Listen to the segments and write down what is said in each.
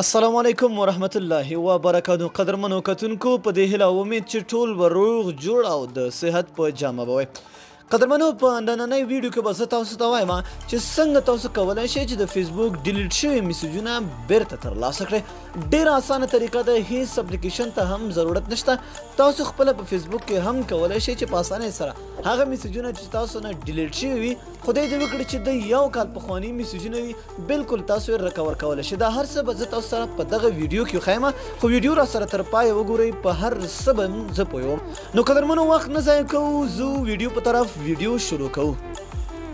السلام علیکم ورحمت الله وبرکاتو. قدرمنو کتونکو، په دې هیله او امید چې ټول به روغ جوړ او د صحت په جامه به وئ. قدرمنو، په نننۍ ویډیو کې به زه تاسو ته وایم چې څنګه تاسو کولی شئ چې د فیسبوک ډیلیټ شوي میسجونه بیرته ترلاسه کړئ. ډیره اسانه طریقه ده، هیڅ اپلیکیشن ته هم ضرورت نشته. تاسو خپله په فیسبوک کې هم کولی شئ چې په اسانۍ سره هغه میسجونه چې تاسو نه ډیلیټ شوي وي، خدای دې وکړي چې د یو کال پخواني میسجونه وي، بالکل تاسو یې ریکور کولی شئ. دا هر څه به زه تاسو سره په دغه ویډیو کې وښایم، خو ویډیو را سره تر پایه وګورئ، په هر څه به زه پوه. نو قدرمنو، وخت نه ضایع کوو، ځو ویډیو په طرف، ویډیو شروع کوو.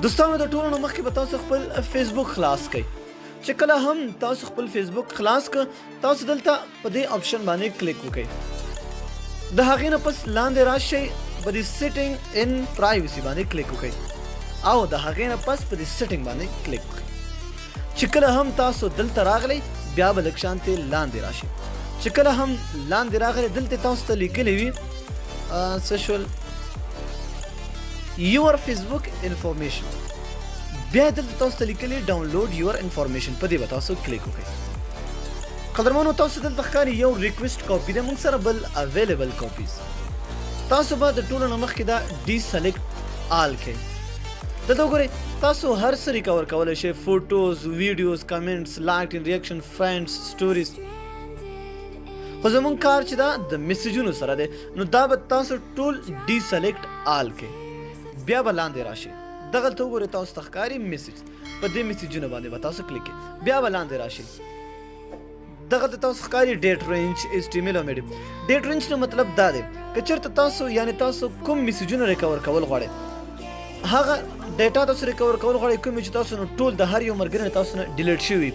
دوستانو، د ټولو نه مخکې به تاسو خپل فیسبوک خلاص کړئ. چې کله هم تاسو خپل فیسبوک خلاص کړ، تاسو دلته په دې آپشن باندې کلیک وکړئ. د هغې نه پس لاندې راشئ، په دې سیټینګ ان پرایوسي باندې کلیک وکړئ او د هغې نه پس په دې سیټینګ باندې کلیک وکړئ. چې کله هم تاسو دلته راغلی، بیا به لږ شانتې لاندې راشئ. چې کله هم لاندې راغلی، دلته تاسو ته لیکلی وي څه شول، your Facebook information. بیا دلته تاسو ته لیکلی download your information، په دې به تاسو کلیک وکړئ. قدرمنو، تاسو دلته ښکاري یو request copy ده موږ سره، بل available copies. تاسو به د ټولو نه مخکې دا deselect all کړئ. دلته وګورئ، تاسو هر څه ریکور کولی شئ: photos، videos، comments، like and reaction، friends، stories. خو زمونږ کار چې دا د میسجونو سره دی، نو دا به تاسو ټول deselect all کړئ. بیا به لاندې راشئ، دغلته وګورئ، تاسو ته ښکاري message، په دې میسجونو باندې به تاسو کلیک کړئ. بیا به لاندې راشئ، دغلته تاسو ښکاري date range، HTML او medium. Date range نو مطلب دا دی که چېرته تاسو، یعنی تاسو کوم میسجونه ریکور کول غواړئ، هغه ډیټا تاسو ریکور کول غواړئ کوم چې تاسو نو ټول د هر یو ملګري نه تاسو نه ډیلیټ شوي.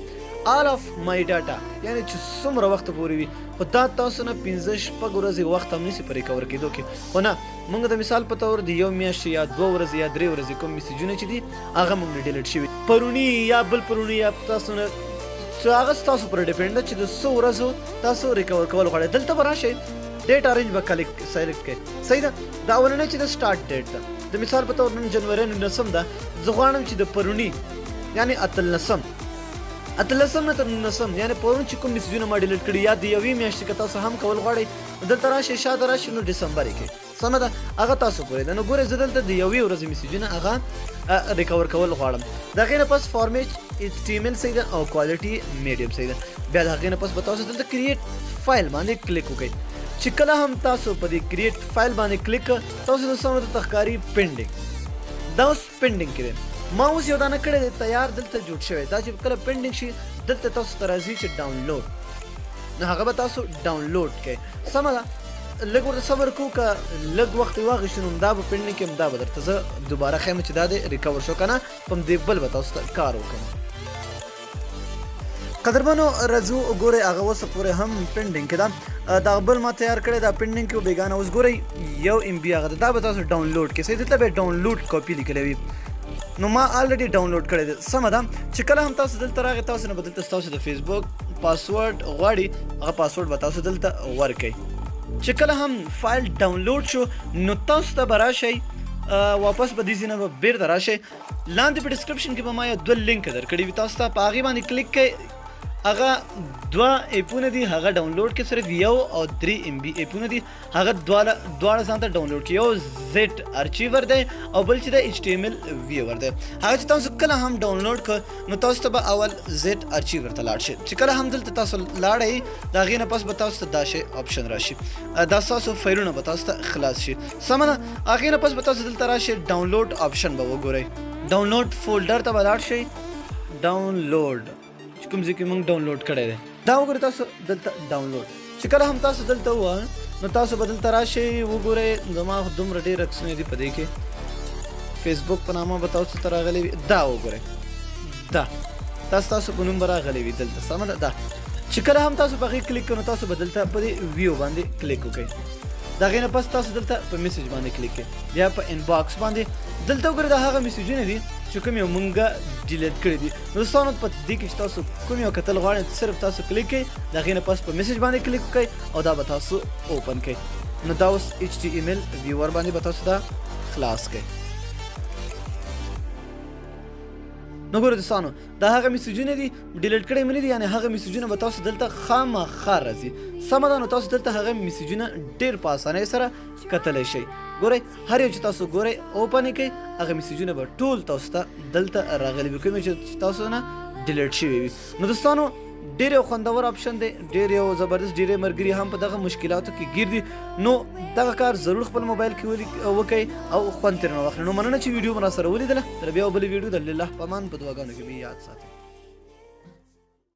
All of my data یعنی چې څومره وخت پورې وي، خو دا تاسو نه 5-6 ورځې وخت هم نیسي په ریکور کېدو کې. خو نه، موږ د مثال په تور د یو میاشتې یا 2 ورځې یا 3 ورځې کوم میسجونه چې دي، هغه موږ نه ډیلیټ شوي، پروني یا بل پروني یا تاسو نه څه، هغه ستاسو پر ډیپند چې د څو ورځو تاسو ریکور کول غواړئ. دلته به راشئ، date range به کلیک select کړئ. صحیح ده. دا اولنی چې د start date ده، د مثال په تور نن جنوري 19 ده، زه غواړم چې د پروني یعنی 18 نه تر 19، یعنی پرون چې کوم میسجونه ما ډیلیټ کړي، یا د یوې میاشتې که تاسو هم کول غواړئ، دلته راشئ، شاته راشئ، نو ډسمبر یې کړئ. سمه ده، هغه تاسو پورې ده. نو ګورئ، زه دلته د یوې ورځې میسجونه هغه ریکور کول غواړم. د هغې نه پس format HTML صحیح ده او quality medium صحیح ده. بیا د هغې نه پس به تاسو دلته create file باندې کلیک وکړئ. چې کله هم تاسو په دې create file باندې کلیک، تاسو د سمه ته ښکاري pending. دا اوس pending کې دی. ما اوس یو دانه کړی دی تیار، دلته جوړ شوی. دا چې کله pending شي، دلته تاسو ته راځي چې ډاونلوډ، نو هغه به تاسو ډاونلوډ کړئ. سمه ده، لږ ورته صبر کو، که لږ وخت یې واخیست، نو دا به pending کې، دا به درته زه دوباره ښیم چې دا دی ریکور شو که نه. په دې بل به تاسو ته کار وکړم. قدرمنو، راځو، ګورئ، هغه اوسه پورې هم pending کې ده. دا بل ما تیار کړی، دا pending کې بیګانه. اوس ګورئ، 1 MB هغه ده. دا به تاسو ډاونلوډ کړئ. صحیح، دلته به ډاونلوډ کاپي لیکلی وي، نو ما already ډاونلوډ کړی دی. سمه ده. چې کله هم تاسو دلته راغی، تاسو نه به دلته ستاسو د فیسبوک پاسورډ غواړي، هغه پاسورډ به تاسو دلته ورکړئ. چې کله هم فایل ډاونلوډ شو، نو تاسو ته به راشئ واپس، به دې ځای نه به بیرته راشئ. لاندې په description کې به ما یو دوه لینک درکړي وي تاسو ته، په هغې باندې کلیک کړئ. هغه دوه اپونه دي، هغه ډاونلوډ کې. صرف 1 او 3 MB اپونه دي، هغه دواړه ځان ته ډاونلوډ کې. یو ZArchiver دی او بل چې د HTML viewer دی. هغه چې تاسو کله هم ډاونلوډ ک، نو تاسو ته به اول ZArchiver ته لاړ شئ. چې کله هم دلته تاسو لاړئ، د هغې نه پس به تاسو ته دا شی آپشن راشي، دا ستاسو فایلونه به تاسو ته خلاص شي. سمه ده. هغې نه پس به تاسو دلته راشئ، ډاونلوډ آپشن به وګورئ، ډاونلوډ فولډر ته به لاړ شئ، ډاونلوډ چې کوم ځای کې موږ ډاونلوډ کړی دی، دا وګورئ تاسو دلته ډاونلوډ. چې کله هم تاسو دلته ووهئ، نو تاسو به دلته راشئ، وګورئ، زما خو دومره ډېر عکسونه دي په دې کې. فیسبوک په نامه به تاسو ته راغلی وي. دا وګورئ، دا تاسو په نوم به راغلی وي دلته. سمه ده. دا چې کله هم تاسو په هغې کلیک کړئ، نو تاسو به دلته په دې view باندې کلیک وکړئ. د هغې نه پس تاسو دلته په message باندې کلیک کړئ، بیا په inbox باندې. دلته وګورئ، دا هغه میسجونه دي چې کوم یو مونږه ډیلیټ کړی دي. نو دوستانو، په دې کې چې تاسو کوم یو کتل غواړئ، صرف تاسو کلیک کړئ، د هغې نه پس په message باندې کلیک وکړئ او دا به تاسو open کړئ. نو دا اوس HTML viewer باندې به تاسو دا خلاص کړئ. نو ګورئ دوستانو، دا هغه میسجونه دي، ډیلیټ کړی مې نه دي، یعنې هغه میسجونه به تاسو دلته خامخا راځي. سمه ده. نو تاسو دلته هغه میسجونه ډیر په اسانۍ سره کتلی شئ. ګورئ، هر یو چې تاسو ګورئ اوپن یې کړئ، هغه میسجونه به ټول تاسو ته دلته راغلي وي، کومې چې تاسو نه ډیلیټ شوي وي. نو دوستانو، ډیر یو خوندور آپشن دی، ډیر یو زبردست. ډیری مرګري هم په دغه مشکلاتو کې ګیر دي، نو دغه کار ضرور خپل موبایل کې وکړئ او خوند ترېنه واخلئ. نو مننه چې ویډیو مو راسره ولیدله. تر بیا بلې ویډیو، د الله په امان، په دعاګانو کې مې یاد ساتئ.